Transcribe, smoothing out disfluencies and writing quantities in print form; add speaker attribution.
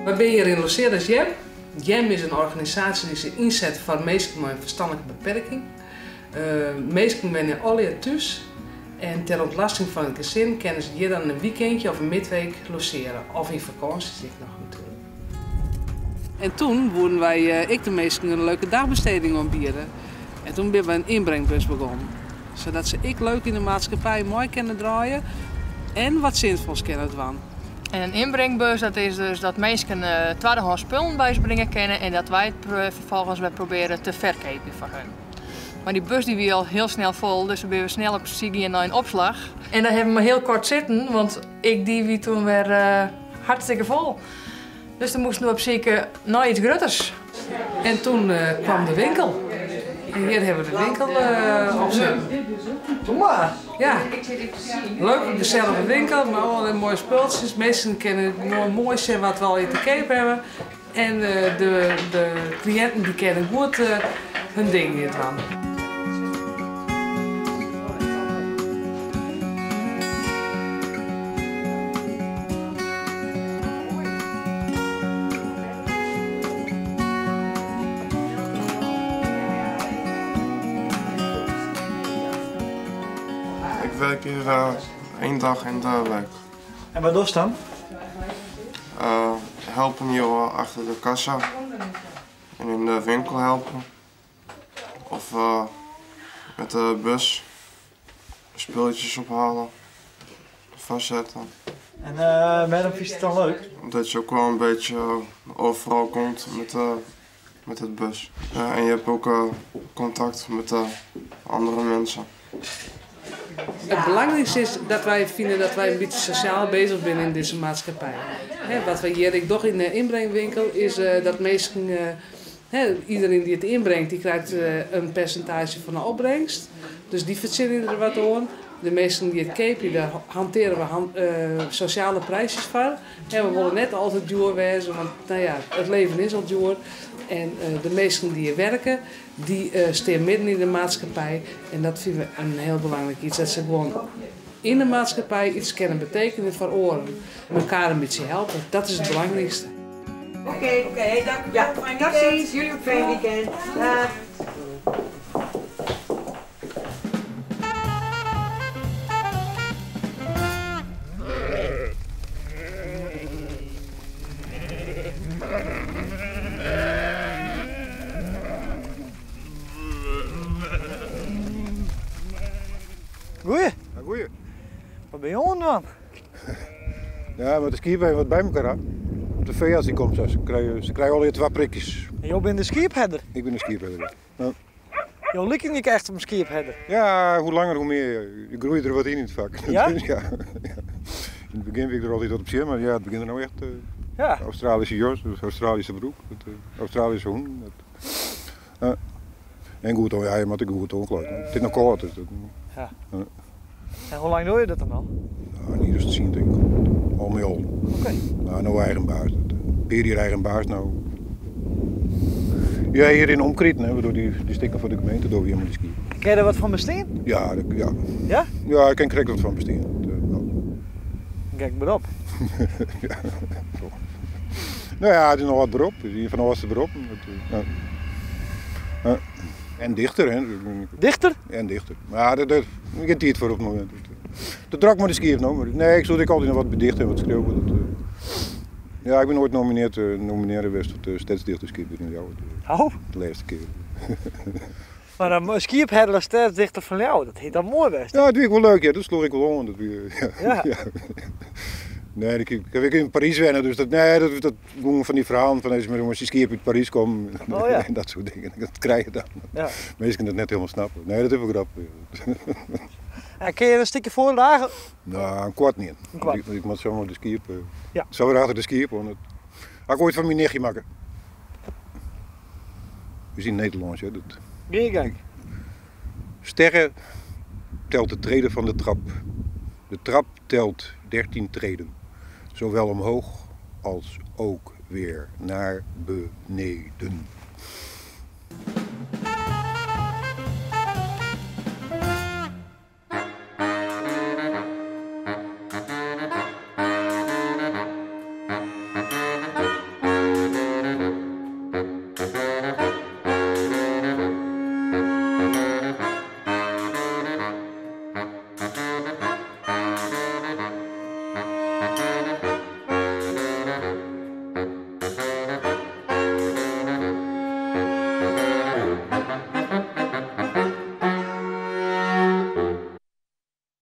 Speaker 1: Wy binne hjir yn Losearders Jem. Jem is in organisaasje dy't sich ynset foar minsken mei in ferstanlike beperking. Minsken wenje allegear thús en ter ûntlasting fan it gesin kinne se hjir dan in weekendje of in midweek loseare of yn fakânsjes ek noch natuerlik. En toen woenen wy ek de minsken in leuke dagbesteding oanbiede en toen binne we in ynbringbus begonnen, sadat se ek leuk yn de maatskippij mei kinne draaie en wat sinfols kinne dwaan.
Speaker 2: En in ynbringbus dat is dus dat minsken twaddehâns spullen by ús bringe kinne en dat wy it ferfolgens wer probearje te ferkeapjen foar hun. Mar dy bus dy wie al hiel snel fol, dus we binne snel op syk gien nei in opslach. En daar hawwe we mar hiel koart sitten, want ek dy wie toen wer hartstikke fol. Dus toen moasten we op syk nei iets grutters.
Speaker 1: En toen kwam de winkel. En hjir hawwe we de winkel opsetten.
Speaker 3: Doe mar.
Speaker 1: Ja, leuke gesellige winkel mei allegear moaie spultsjes. Minsken kinne gewoan moai sjen wat we allegear te keap hawwe. En de kliïnten dy kinne goed hun ding hjir dwaan.
Speaker 4: Ik werk hier één dag in de week.
Speaker 3: En wat dochst dan?
Speaker 4: Helpen hier achter de kassa en in de winkel helpen. Of met de bus spulletjes ophalen, vastzetten.
Speaker 3: En wêrom fynst it dan leuk?
Speaker 4: Omdat je ook wel een beetje overal komt met het bus. En je hebt ook contact met andere mensen.
Speaker 1: It belangrykste is dat wy fine dat wy in bytsje sosjaal bezich binne yn dizze maatskippij. Wat wy hjir ek dogge yn de ynbringwinkel is dat minsken, iedereen dy't it ynbringt, dy krijt in persintaazje fan de opbringst. Dus dy fertsjinje der wat oan. De minsken dy't it keapje, dêr hantearje we sosjale prijsjes foar. We wolle net al te djoer wêze, want no ja, it leven is al djoer. En de minsken dy't hjir werke, Dy stean midden yn de maatskippij en dat fine we in hiel belangryk iets, dat se gewoan yn de maatskippij iets kinne betekenje foar oaren. Mekaar in bytsje helpe, dat is it belangrykste.
Speaker 5: Oké, oké, dank u wel. Fijn weekend. Tot ziens, jullie ook fijn weekend. Dag.
Speaker 3: Goeie.
Speaker 6: Ja, goeie.
Speaker 3: Wat binne jo oan it dwaan?
Speaker 6: Ja, mar de skiep even wat by mekoar ha. De feearts die komt, se krije, se krije allegear twa prikjes.
Speaker 3: En jo binne de skiepherder?
Speaker 6: Ik bin de skiepherder, ja.
Speaker 3: Jo lykje ek echt op in skiepherder.
Speaker 6: Ja, hoe langer hoe mear. Je groeie der wat yn yn it fak.
Speaker 3: Ja?
Speaker 6: ja. Yn it begjin wie ik der altyd wat op tsjin, mar ja, it begjint der no echt. Uh,
Speaker 3: ja.
Speaker 6: Australische jas, dus Australische broek, dat, uh, Australische hûn. Dat, uh, en goed, ja, je moat ek goed oanklaaid. It is noch kâld, dus dat.
Speaker 3: Ja. En hoe lang dogge je dat dan al?
Speaker 6: Nou, in jier as tsien tink ik. Al mei al.
Speaker 3: Oké.
Speaker 6: Nou, no eigen baas. Pear jier eigen baas no. Ja, hjir yn de omkriten, hè, dy, dy stikken foar de gemeente dogge we hjir mei dy skiep.
Speaker 3: Kin je der wat fan bestean?
Speaker 6: Ja, dat, ja.
Speaker 3: Ja?
Speaker 6: Ja, ik kin krekt wat fan bestean. Dat,
Speaker 3: Gek berop.
Speaker 6: ja, toch. Nou ja, it is noch wat berop. It is ien fan de âldste beroppen. Dat, ja. Ja. En dichter, hè.
Speaker 3: Dichter?
Speaker 6: En dichter. Maar dat, dat, gjin tiid foar op it momint. Te drok mei de skiep no. Mar nee, ik soe ek altyd noch wat bedichte en wat skriuwe. Dat, uh, ja, ik bin oait nomineard, uh, nominearre west foar it stedsdichterskip yn Ljouwert.
Speaker 3: Oh?
Speaker 6: De lêste kear.
Speaker 3: Mar in skiepherder as stedsdichter fan Ljouwert, dat hie dan moai west.
Speaker 6: Ja, dat wie ek wol leuk, ja. Dat sloech ik wol oan. Dat wie, ja.
Speaker 3: Ja.
Speaker 6: ja. Nee, ik, ik heb in Parys wenne, dus dat, nee, dat, dat Gewoan fan dy ferhalen fan as dy skiep út Parys komme
Speaker 3: oh, ja.
Speaker 6: en dat soart dingen. Dat krije je dan.
Speaker 3: Ja.
Speaker 6: Minsken dat net hielendal snappe. Nee, dat is wol grappich.
Speaker 3: En kin je in stikje foardrage?
Speaker 6: Nou, in koart net.
Speaker 3: In koart.
Speaker 6: Ik, ik moat samar de skiep. Eh,
Speaker 3: ja.
Speaker 6: Sa wer achter de skiep oan. Dat ha ik oait fan myn nichtje makke. Is yn Nederlânsk, hè. Dat...
Speaker 3: Gean je gang.
Speaker 6: Sterre telt de treden van de trap. De trap telt 13 treden. Zowel omhoog als ook weer naar beneden.